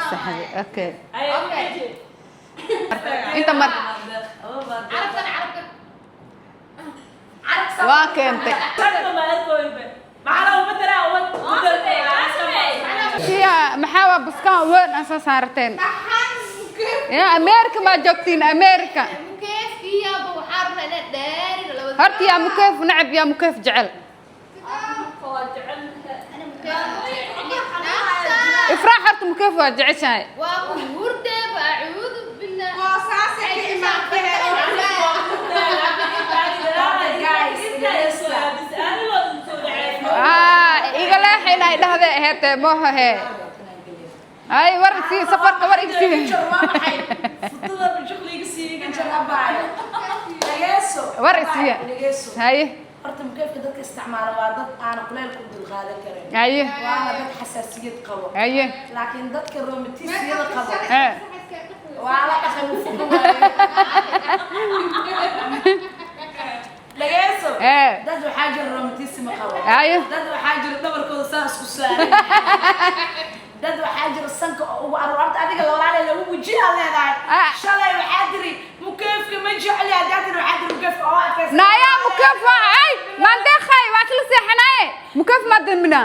Saxday, okay. Inta mar. Carabkan, carabkan. Waa keentay. Kiya, maxaa waa buskaan weyn aan soo saarteen? Ya America maa joogtiin, America? Mukeefkiyaaba waxaa rabnaa inaan dheerina labada. Horta yaa mukeef necab, yaa mukeef jecel? Ana mukeef. Ifraax, horta mukeef waa jeceshahay. Waa ku hurdeeba, acuudu billah. Boosaasay ka imaatay. Guys, dhegeysta. Ah, iga leexa inay dhahde aheete moha he. Ay, war sii safarka, war iga sii. Jar, waa maxay futada juqliga sii iga jar, abaayo, dhegeyso. War isiiya. Dhegeyso. Haye. Horta mukeefka dadka isticmaala waa dad aana kuleylka u dulqaadan karin, waana dad xasaasiyad qabo, laakiin dadka romatisiyada qabo waa la dhaqay, wuu fuqi waaye. Dhegeyso. Dad waxaa jira romatism qabo, dad waxaa jira dhabarkooda saa isku saaran, dad waxaa jira sanka oo ugu aruur. Horta adiga walaalay lagu wejiyaa leedahay. Shalay waxaa tiri mukeefka ma jecli, haddaa tiri waxaa tiri mukeefka oo adkaysa. Naya, mukeef waa ay maandeekhay, waa isla seexanaaye, mukeef maa damina.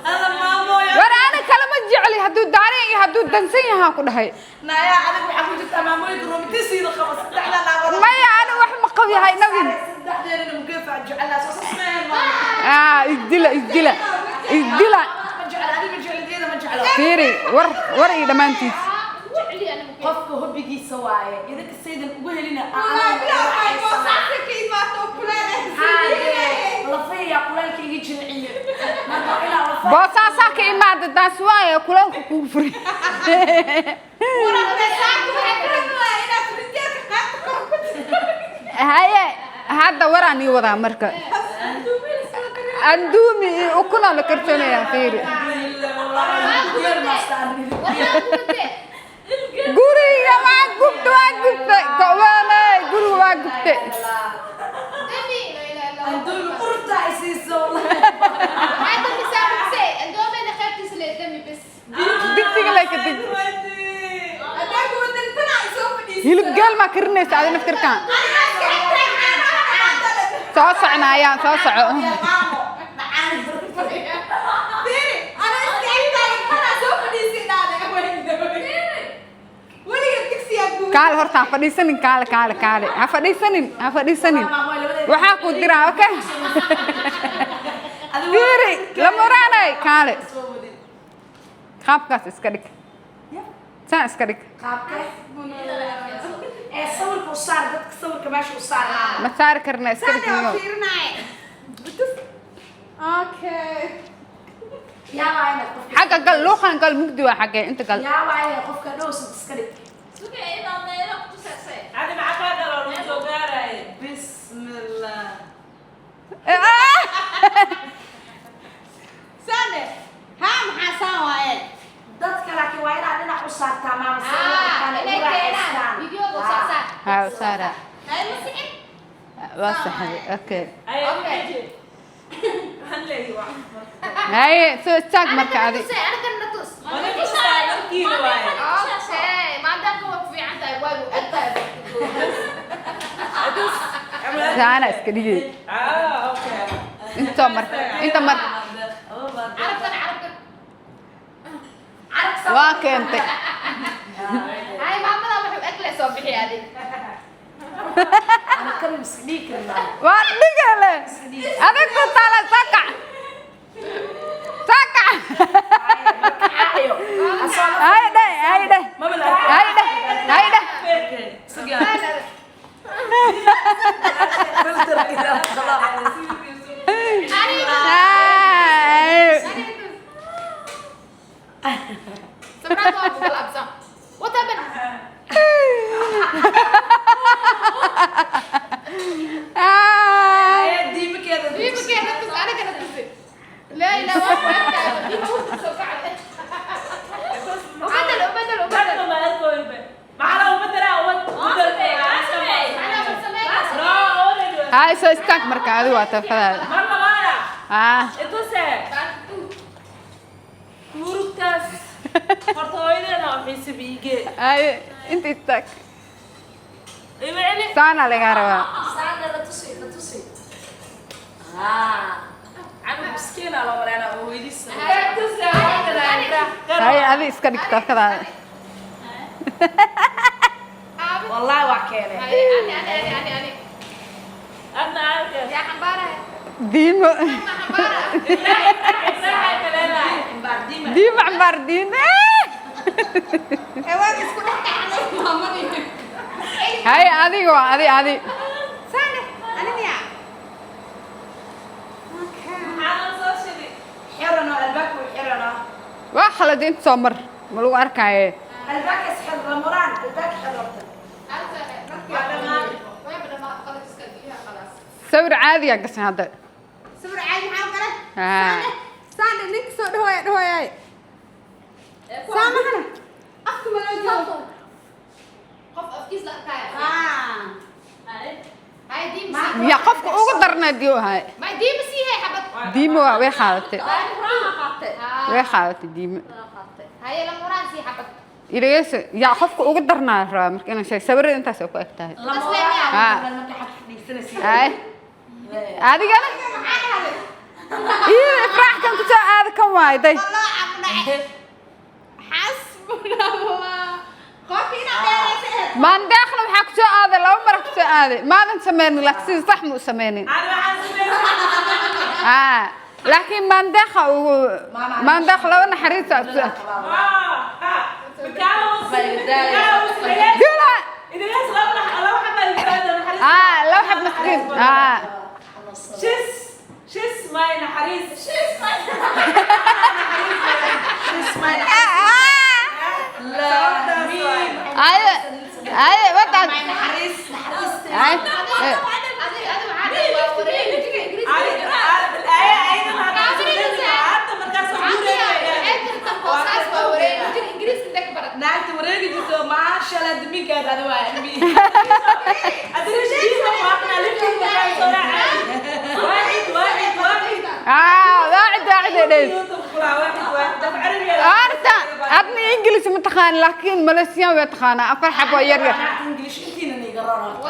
Alla maamooyo. War, ana kalama jecli hadduu daaran iyo hadduu dansan yahaa ku dhahay. Naya, adiga waxaa ku jirtaa maamooyinka romatisiyada qabo, saddexda naagood. Maya, ana wax ma qabiyahay nabin. Saddexdeedana mukeef aa jecelnaa, soo sasmeen. Ah, isdila, isdila, isdila. Ma jecla, adiga ma jeclid, iyada ma jeclo. Fiiri, war war iyo dhammaantiis. Jecli ana mukeef. Qofka hobbigiisa waaye, idinka saydan ugu helina. Boosaasay ka imaato oo kuleel. Lafayaa kulaylka iga jilciye, marka waa inaa lafa. Boosaasaa ka imaada, taas waaye kulaylka kugu furi. Inaad frinjeerka qaybta kor ku jirto. Haye, hadda waraan ii wadaa marka. Anduumi iyo ukunaa la karsanayaa, fiiri. Waxaa gubtay. Guriga waa gubta, waa gubtay go'waanay, guriga waa gubtay. Dami, la ilaha illa Allah. Anduumi urta ay siiso. Waxaa damisaa mugse andoomena qaybtiisa le dami bes. Digsiga lay ka dig. Haddaa kuwa dantana ay soo fadhiisato. Hilib geel maa karinaysa adi naftirkaan? Aniga iska xigtaan. Soo socnaayaan, soo soco. Maamo, macaan. Fiiri, ana iska xigtaan, tanaa soo fadhiisin dhaade. Weligeed digsiyaa gubi. Kaale, horta ha fadhiisanin, kaale, kaale, kaale, ha fadhiisanin, ha fadhiisanin, waxaa ku diraa. Okay, fiiri, lamuraanay, kaale, qaabkaas iska dhig, saan iska dhig. Qaabka ee sawirka u saar dadka, sawirka meesha u saar, maama. Ma saari karna, iska dhig. Saan waa Nimo. fiirinaaye. Okay. Yaa waayna qofka. Xagga gal, luuqan gal, mugdi waa xaggee, inta gal. Yaa waayna qofka dhowsad iska dhig. Sugay inaa meelo ku tusasay. Bismillah. Ah! Saan haa, maxaa saan waaye? Dadka laakiin waa inaad dhinac u saartaa, maama, si ay u Ah, arkaan, inay ugu keenaan raaxaystaan. videoga soo saar. Ha saara. Hay, ma sicin. Waa saxday, okay. Haye, soo istaag marka adi. Anaga na tus. Okay, maadaama waa ku fiican tahay, waa u eg tahay. Saana iska dhigay, intoo mar, inta mar. Carabkan, carabkan. Waa keentay. Hay, maamada wuxuu eg le soo bixi adi. Ana kan iska dhigi karnaa. Waa dhigale, adig ku taala, soo kac, soo kac. Caayo. Haye dheh, haye dheh, haye dheh, haye dheh. Sugaa. Filter ila khalaas. Ay. Samraad waa ku laabsan. What happened? Ay. Diimakeeda. Diimakeeda tus, anigana tusi. Laa ilaaha, waa ku eg tahay. Soo kacay. Bedel, bedel, bedel. Macnaha ma sameyn. Haye, soo istaag marka adi, waa tafadaada. Ah. Horta hooyadeena waa xiise biige. Ay, inta istaag. Iba celi. Saana lagaa rabaa. Saana la tusi, la tusi. Ah, canug miskiina loo maleynaa oo hooyadiis. Hay, adi iska dhig taakadaada. Wallahi waa keenay. Ani ani ani ani ani. Adna arka. Yaa xambaaraya. Diimo. Ma xambaaraya. Ibraahay kaleelahay. Baardima. Diimo cambaar diin. Ee waan isku dhex dhacnay maamadii. Hay, adiga waa adi adi. Saane, ani miya? Maxaa soo shidi? Xirano albaabka u xirano. Waa khalad, inta soo mar ma lagu arkaaye. Albaabka is xir lamuraan, albaabka xir horta. Waa dhammaan. Sawir caadiya gasan hadda. Sawir caadi maxaa kale? Ah. Saane, saane ninka soo dhawaaya dhawaayay. Saamahana. Afka ma loo jeedo. Qof afkiis la arkaya. Ah. Hay, diim. Ya qofka ugu darnaa diyo ahay. Ma diim siihay xabad. Diimo waa way qaadatay, way qaadatay diimo. Haye, lamuraan sii xabad. Iligeyso, yaa qofka ugu darnaa rabaa marka inaan sheeg sawirada intaas oo ku eg tahay. Lamuraan. Ah. Marka xag fadhiisanaysa. Hay, adigana iyo Ifraax kan kusoo aada kan waay day. Allah amna. Xasbuna Allah. Qof ina dheeraysa eh. Maandeeqna waxaa kusoo aaday laba mara kusoo aaday, maadan sameynin, laakiin sida sax ma u sameynin. Ah, laakiin maandeeqa ugu maandeeq laba naxariisa kusoo aad dila. Ah, laba xab maskiin ah. She's she's my naxariis. She's my She's my Ay ay, wadaad. Naxariis, naxariis. Ay. Adi adi waxaa dhahay waa wareegi jira Ingiriiska. Waxay jirta boosaas waa wareegi jira Ingiriiska intee ka barat. Naagta wareegi jirto, maasha Allah, duminkaada ada waa ilmi. Ah, waacid waacid ay dhays. Horta adna English ma taqaan, laakiin Malaysian way taqaanaa, afar xabo yar yar. Naagta English intiina niga rono.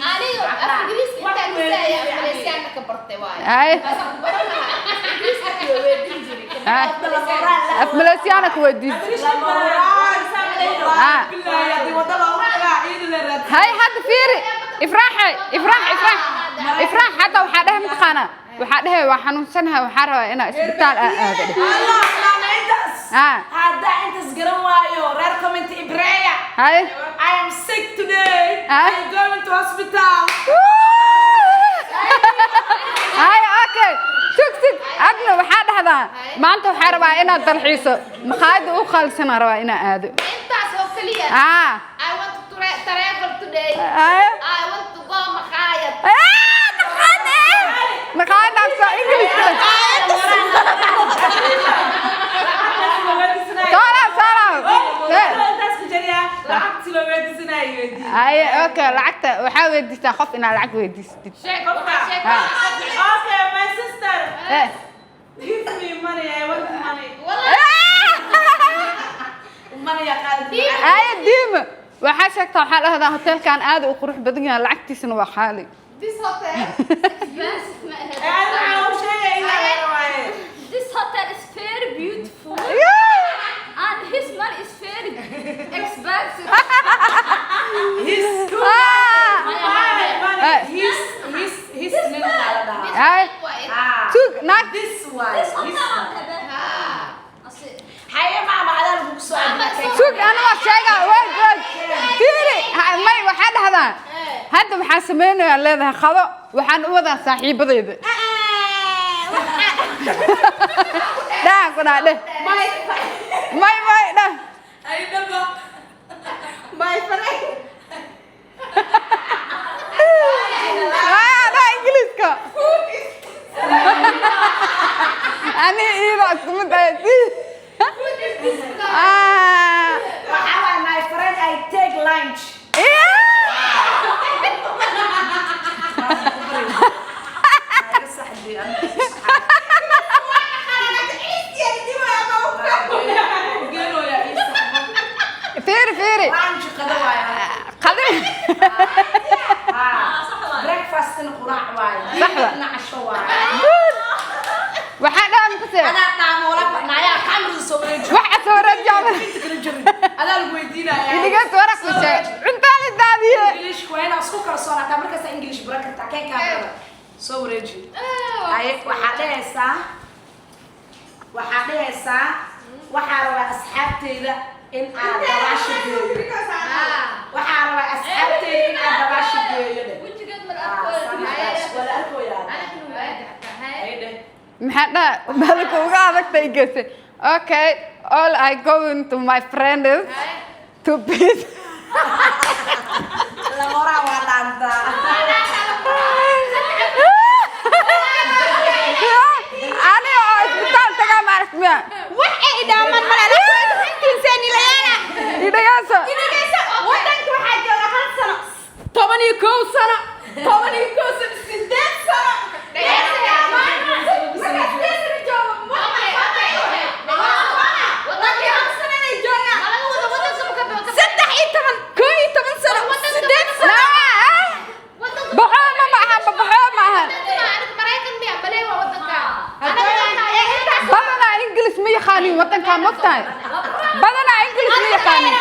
Aniga af Ingiriiska intaan tusaya af Malaysiyaanka ka bartay waaye. Ay. Markaasaan ku baran lahaa. Af Ingiriiska iyo weydin jiray. Ay. Af Malaysiyaana ku weydiis. Ah. Hay, hadda fiiri, Ifraaxe, Ifraax, Ifraax, Ifraax, hadda waxaa dhehe mataqaanaa, waxaa dhehe waa xanuunsanahay, waxaa rabaa inaa isbitaal aa aado dheh. Ah. Haddaa intaas garan waayo, reer comment ibreeya. Hay. I am sick today. Ah. I'm going to hospital. Hay, okay, sug sug, adna waxaa dhahdaa maanta waxaa rabaa inaad dalxiiso, maqaayadda u qaalisanaa rabaa inaa aado. Intaas oo kaliya. Ah. I want to travel today. Ay. I want to go maqaayad. Ah, maqaayad eh maqaayadaas waa English. Soo laab, soo laab. Ay, okay, lacagta waxaa weydiistaa qof inaad lacag weydiisatid. Sheeg, waxaa sheeg. Okay, my sister. Eh. Give me money. I want money. Wallahi. Manaya qaalid. Ay, diima waxaa sheegtaa, waxaa dhahdaa hotelkan aad u qurux badan yahay, lacagtiisana waa qaali. This hotel expensive ma ahayd. Ee, waxaa u sheegay ilaa waaye. This hotel is very beautiful and his money is very expensive. His Ah! Money, money. Ay. his his his nin la dhahaa. Ay. Ah. Sug naag. This one. This This hotel one. ah. Haye maama, adaa lagu soo adkay. Sug, ana waa sheegaa, wait wait, fiiri. May, waxaa dhahdaa hadda waxaa sameynayaa leedahay qado waxaan u wadaa saaxiibadayda dhaha ku dhaha dheh may may dheh. Ay dhaba. My friend. Ah, dhaha Ingiliiska ani iyada isku mid ah. Ah. Waxaa waay, my friend, I take lunch. Yeah. Iga saxdi, aniga. Inta kala jirin adaa lagu weydiinayaa. Idhigaas waraq ku sheeg, cuntaa la daadiye. English waa inaad isku kalsoonaataa, markaas English baran kartaa. Keen kaamirada soo wareeji. Haye, waxaa dhehaysaa waxaa rabaa asxaabteyda in aad dabaasha geeyo. Waxaa rabaa asxaabteyda in aad dabaasha geeyo dheh. Wejigeed mal Ah, arko. waa la arkoyaa. Haye dheh. Maxaa dhaha balka uga adagtay gese? Okay, all I going to my friends to peace. Lama horaa waa dhaantaa. Ani oo isbitaal tagaa ma aragt miya? Wax ay idhaamaan male intiinsaanilayaala. Idhagaaso. Idhagaysa, wadanka waxaa jooga hal sano, 11 sano, 11 sano, 8 sano. Markaa 8 sano joogo, laakiin hal sano inay joogaan, 13, 11 sano, 8 sano. Baxoo ma ahan, baxoo ma ahan. Badanaa English ma yaqaanin wadankaa, mogtahay? Badanaa English ma yaqaanin.